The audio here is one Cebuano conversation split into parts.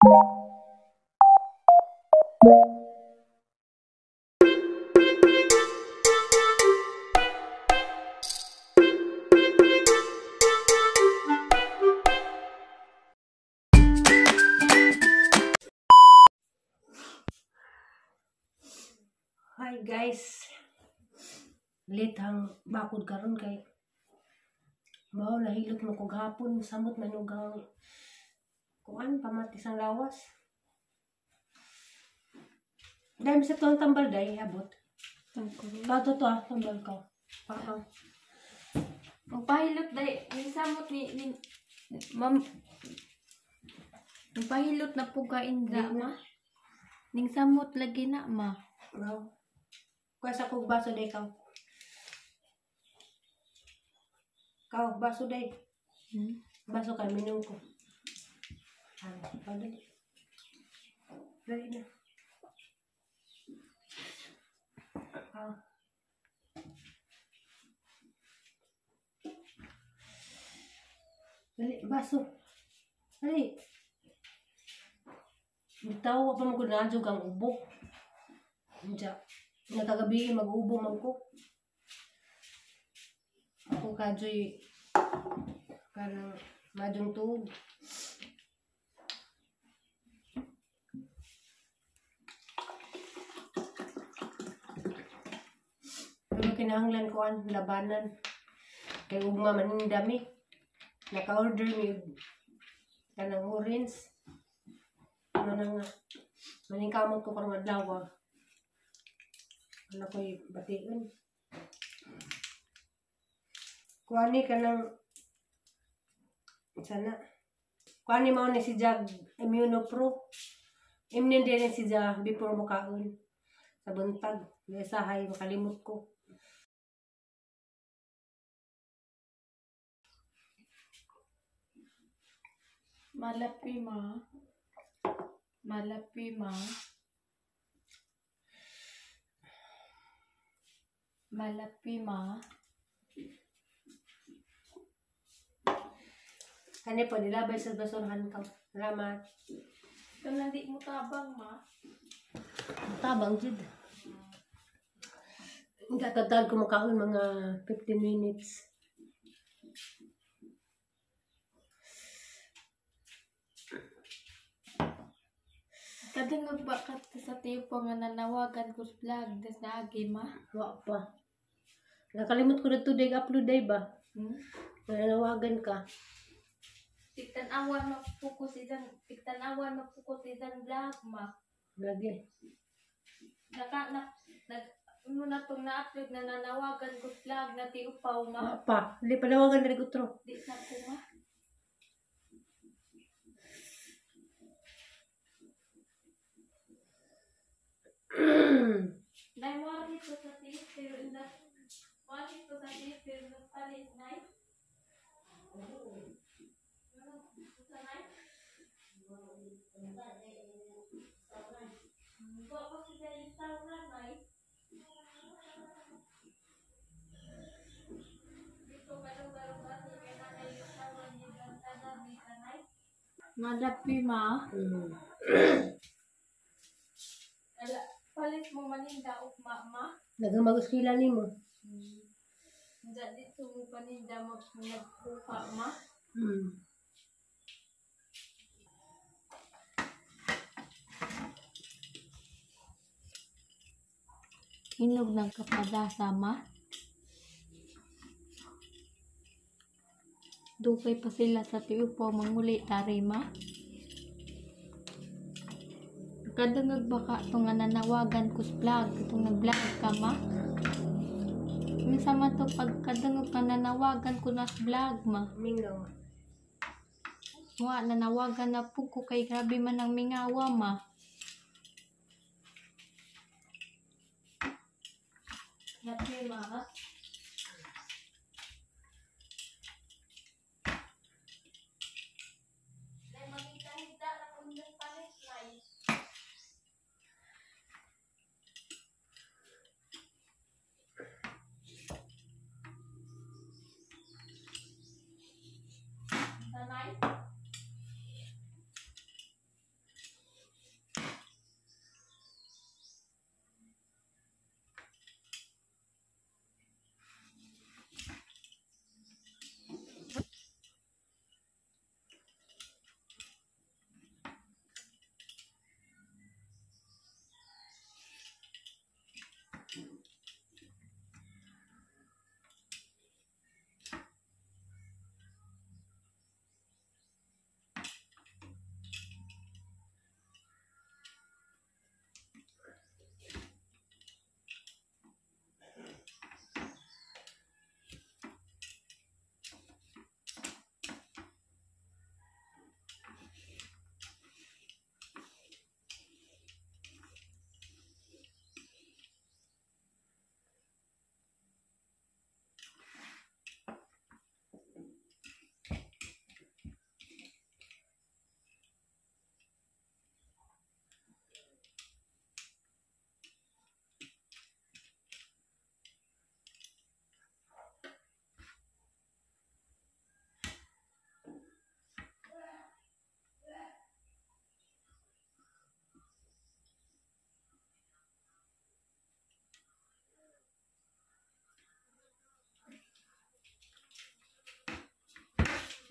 Hi guys. Late ang bakod karon kay mao nahilot mo ko gahapon, samot man og ang kuan pamatis ang lawas. Dahil sa tuwang tambal day abot. Bato to ah, tambal ka. Paa. Ang pahilot day, ning samot ni ma'am. Ang pahilot na pugain da ma. Ning samot lagi na ma. Wow. Kuha sa kog baso day kaw. Kaw, baso day. Baso kay minum ko. Ah, dali. Dali na. Ah. Dali, baso. Dali. Bitaw pa man ko na jud ang ubo. Diya. Nakagabi mag-ubo man ko. Ako kadyoy kanang madyong tuog. Pero kinahanglan ko ang labanan. Kay ugma man dami. Naka-order mi kanang orange. Ano na nga. Maningkamot ko karong adlaw. Ano ko'y bation. Kuani ka ng sana. Kuani mao ni si Jag Immunopro. Imnin din si Jag before mo kaon. Sa buntag. Sahay, makalimot ko. Malapi ma. Malapi ma. Malapi ma. Kani po, nilabay sa basurahan ka. Salamat. Kung di mo tabang ma. Tabang, jud. Gatagdag ko makaon mga 15 minutes. Kadungog ba ka sa tiyo nga nanawagan ko sa vlog des naagi ma? Wa pa. Nakalimot ko na today upload day ba? Nanawagan ka. Tigtanawan magpukus isang vlog ma. Lagi. Naka na nag mo na tong na-upload na nanawagan ko vlog na tiupaw ma. Wa pa. Di panawagan diri utro. Di sa ko ma. Nay wari ko sa tiyo pero ina wari ko sa tiyo pero palit nay. Malapi ma. Palit mo maninda og mama. Nagamaguskila nimo. Diyan dito mo paninda magkuha ma. Hinog ng kapadasa ma. Dugay pa sila sa tiupo manguli tari ma. Kadungog baka itong nanawagan ko sa vlog, itong nag-vlog ka ma. Minsan man ito pagkadungog ka nanawagan ko na sa vlog ma. Mingaw. Wa, nanawagan na po ko kay grabe man ang mingawa ma. Grabe ma.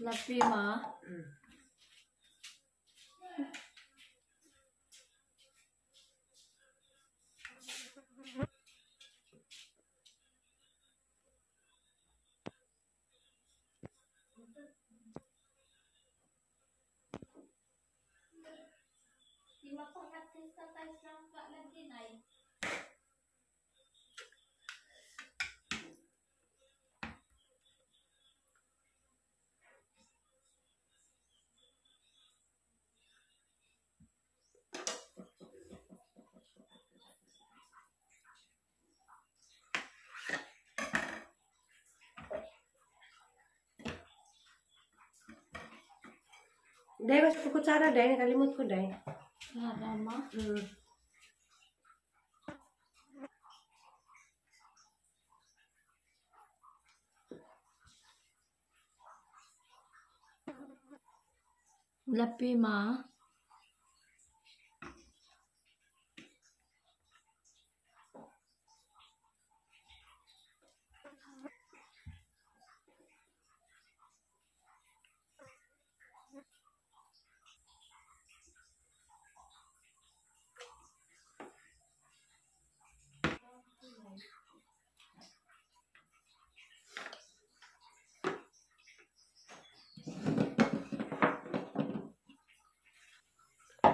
Lapi ma. Di mapangatin sa tayo langka lagi nay. Dahil mas kutsara dahil nakalimot ko dahil. Tsara ma? Lapi ma?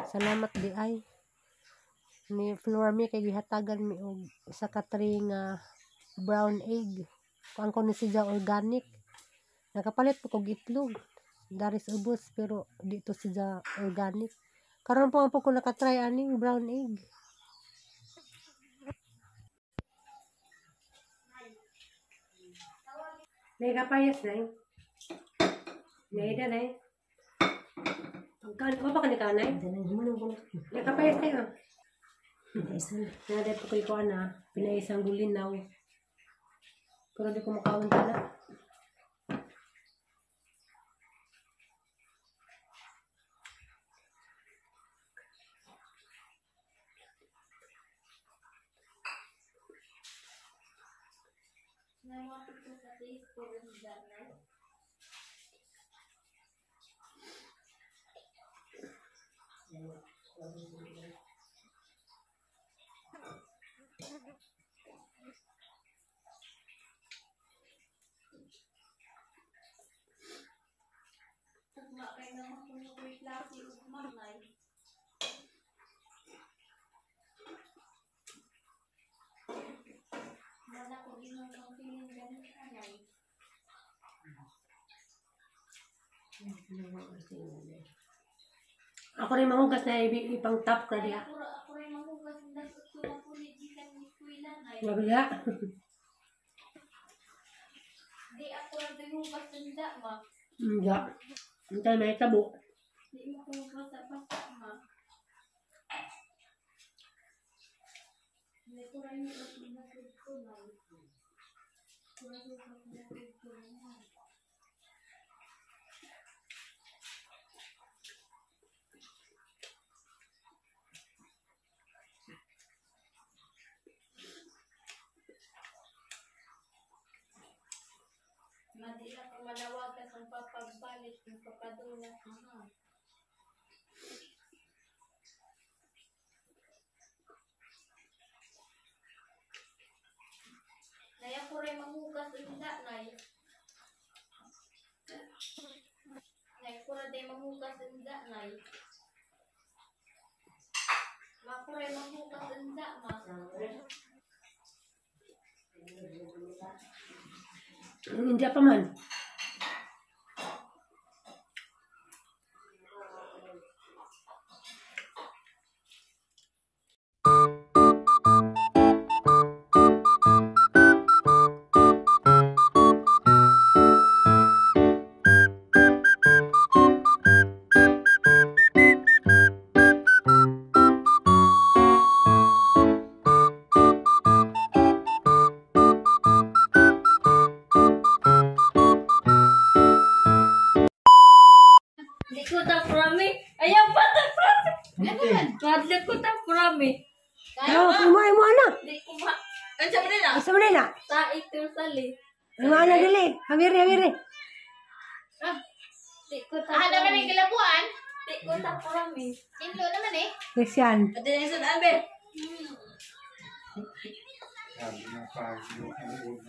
Salamat di ay ni Flor mi kay gihatagan mi og isa ka tray nga brown egg. Kuan ko ni siya organic. Nakapalit po kog itlog. Daris ubos pero dito siya organic. Karon po ko nakatry aning brown egg. May kapayas na eh. May na eh. Pagkaan, pa ka ni kanay? Nakapayas tayo. Naday po ko'y kuha na, pinaisang gulinaw. Pero di ko makaon ka na. Ako rin manghugas na ipang top ka diya. Ako rin manghugas na Mabila. Di ako rin manghugas na ma. Hindi. Hindi may tabo. Di mo ko basa-basa ma. Hindi ko rin manghugas ko na. Madi na ko manawagan ang papagbalik ng papadunat mo. Naya ko rin manghugas inda, nay. Naya ko rin manghugas inda, nay. Mako rin manghugas inda, ma. Hindi pa man. Asa man na? Sa ito sali. Ano ana dili? Hamiri hamiri. Ah. Di ko ta. Ah, naman yung gilabuan. Di ko ta promise. Inlo naman eh. Christian. Ate na yung abe. Sabi na pagyo ang ulo.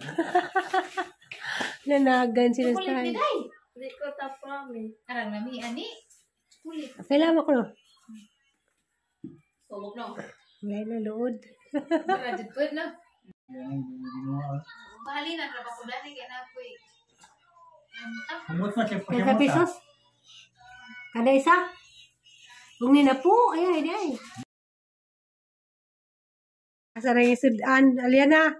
Nanagan sila sa Kulit ni tayo. Day. Di ko ta promise. Arang nami ani. Kulit. Kailangan ko no. Kumok no. Wala na lood. Wala jud po no. Yan ang ginawa. Bahali na ra ko dani kay na po eh. Humot na siya Kaya pesos? Kada isa? Kung ni na po, ay ay ay. Asa na yung sudan? Aliana,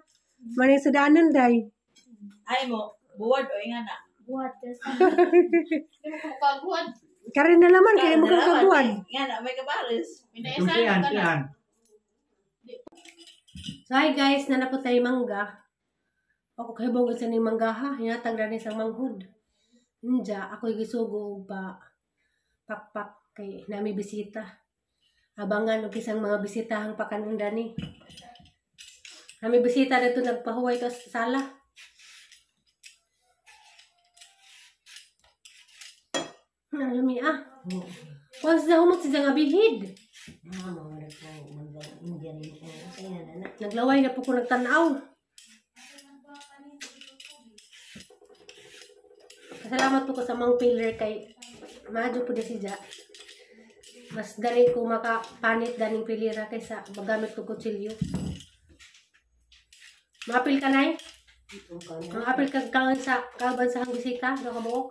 man yung sudanon day. Ay mo, buwad o nga na. Buhat ka sa. Di mo ko kaguan. Karin na naman, kaya mo kang kaguan. Nga na, may kapares. Minaisan ka na. Siyan. So hi guys, nana po tayo mangga. Ako kay bawal sa ning mangga ha, hinatag na ni sang manghud. Inja, ako'y gisugo og pa pakpak kay nami bisita. Abangan og isang mga bisitahang pakanunda ni. Nami bisita dito nagpahuway to sa sala. Ano mi ah? Once na humot siya nga bihid. Naglaway na po ko nagtanaw. Kasalamat po ko sa mga pillar kay maadyo po di siya. Mas dali ko makapanit daning pilira kaysa magamit ko kutsilyo. Maapil ka nay? Maapil ka kaon sa kauban sa bisita do ka buok.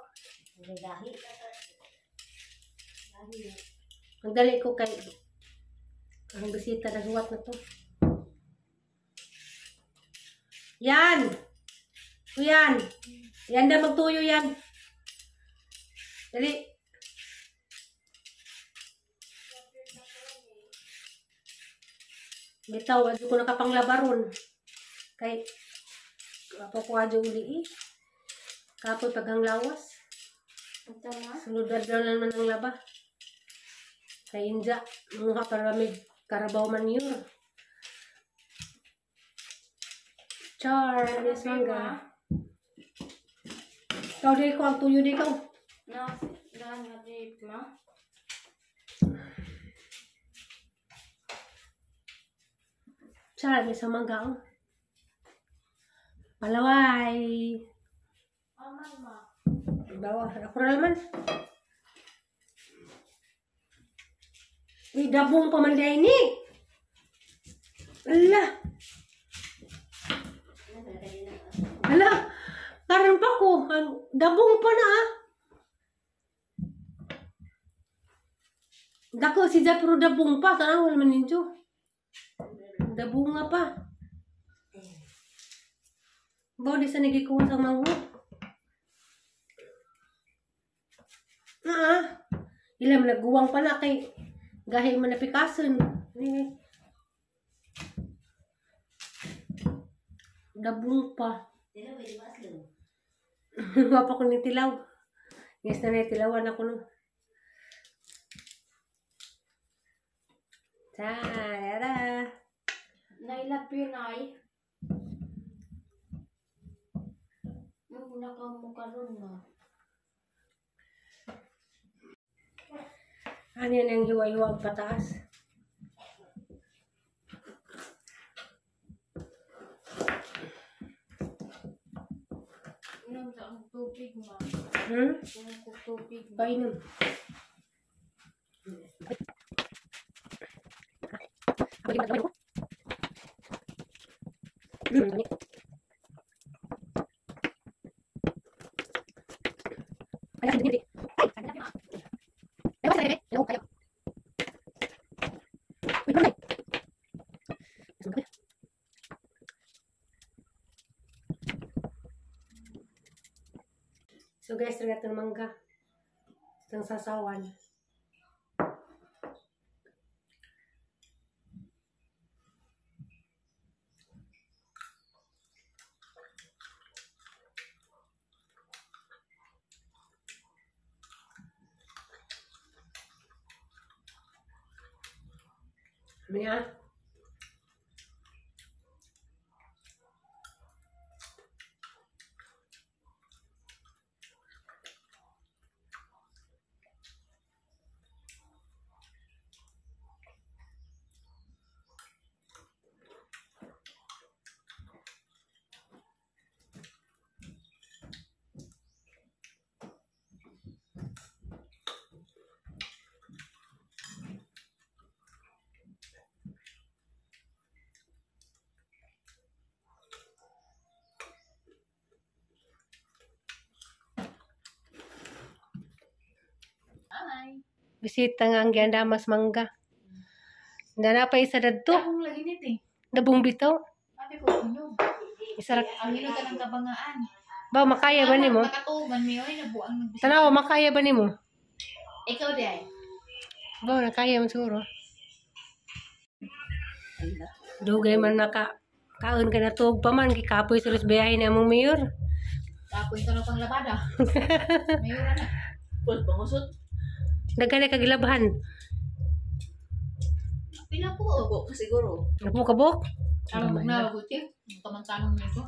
Magdali ko kay ang bisita naghuwat na to. Yan! Kuyan! Yan na magtuyo yan. Dali. Bitaw, adyo ko nakapanglabaron. Kay, apo ko adyo uli eh. Kapoy paghang lawas. Ito na. Sunod adlaw na naman ang laba. Kay inja, mga paramig karabaw man yun. Char, yes, mangga. Ikaw di ko, ang tuyo di ko. Na, na, na, di, ma. Char, may sa mangga, oh. Palaway. Aman, ma. Bawa, ako na naman. Uy, dabong pa man di ni. Ala. Ala, karon pa ko. Ang dabong pa na ah. Dako si pero dabong pa. Tanaw, wala man ninyo. Dabong nga pa. Bawa di sa nagikuha sa mango. Ah, ilam nagguwang pala kay gahi man napikason. Eh. Dabong pa. Wa pa ko ni tilaw. Yes na ni tilawan ako no. Tara. Nailap yun ay. Nung nakamukaroon na. Ano yan ang hiwa-hiwa ang pataas? Inom sa ang tubig, ma. Hmm? Inom ko tubig, ma. Painom. So guys, try natin mangga. Itong sasawan. Ano yan? Bisita nga ang giandamas mangga. Dana pa isa dadto. Akong lagi nit eh. Dabong bitaw. Ate ko hinog. Isa ra Ang hinog ka ng kabangaan. ba makaya ba nimo? Nakatuman mi oy nabuang nagbisita. Tanawa makaya ba nimo? Ikaw di ay. Ba nakaya man siguro. Dugay man naka kaon ka na tuog pa man gikapoy sa biyahe na among mayor. Kapoy ka na pang labada. Mayura na. Pul pangusot. Daghan na kagilabhan. Pila po. Opo ka siguro. Napo kabok. Alam mo na ako ti. Ang kamantanong nito.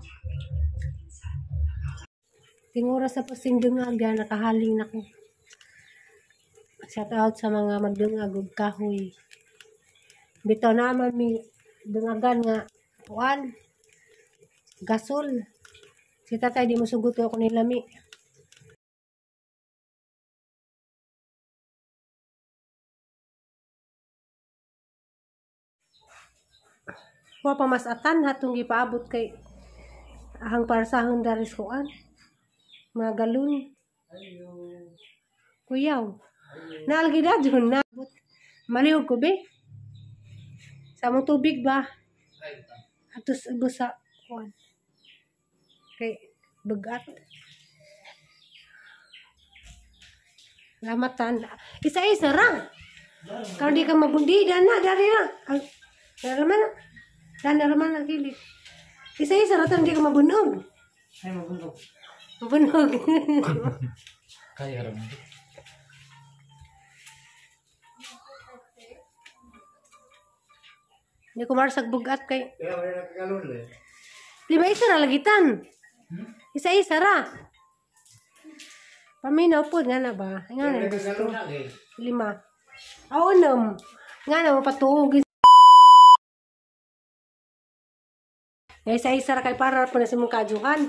Tingura sa pasing dungag nakahaling na ko. Shout out sa mga magdungag ug kahoy. Bitaw naman mi dungagan nga kuan gasol. Si tatay di mo sugot ko nilami. Wa pa mas atan hatong gipaabot kay ahang parsahon daris kuan. Mga galon. Kuyaw. Naalgi na dyan na. Malihog ko be. Sa among tubig ba? Atos ubos sa kuan. Kay bagat. Lamatan. Isa-isa ra. Karon di ka mabundi dan na dari na. Daraman na. Dan daraman na gilid. Isa-isa ra tan di ka mabunog. Ay, mabunog. Mabunog. Kaya rin. Hindi ko marsag bugat kay Kaya wala nakagalon eh. lima isa ra lagitan. Isa-isa ra. Paminaw po nga na ba? Nga na gusto. eh. Lima. Oo nam. Nga na mapatuog. Isa-isa ra kay para po na sa mong kajuhan.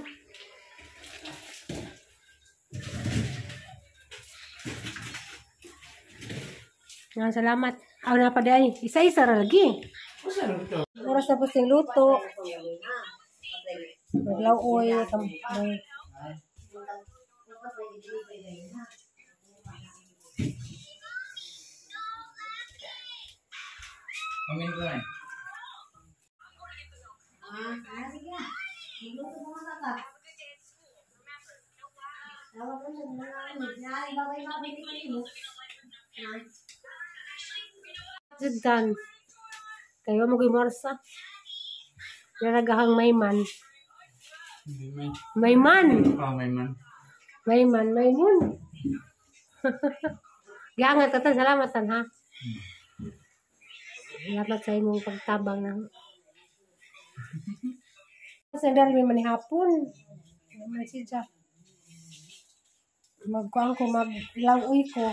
Nga, salamat. Aw na pa di ay. Isa-isa ra lagi. Oras na po sing luto. Maglauoy. Amin ko eh. Sige na. Magluto mo nga ka. Tawag ko na na bagay mabili mo. Jugdan. Kayo mo gimorsa. Naragahang mayman. May Mayman. Oh, may man. Mayman, maymun. Giangat ka tan, salamat tan ha. Salamat sa imong pagtabang ng Sa dali may manihapon. Naman si Jack. Magkuang ko, maglauoy ko.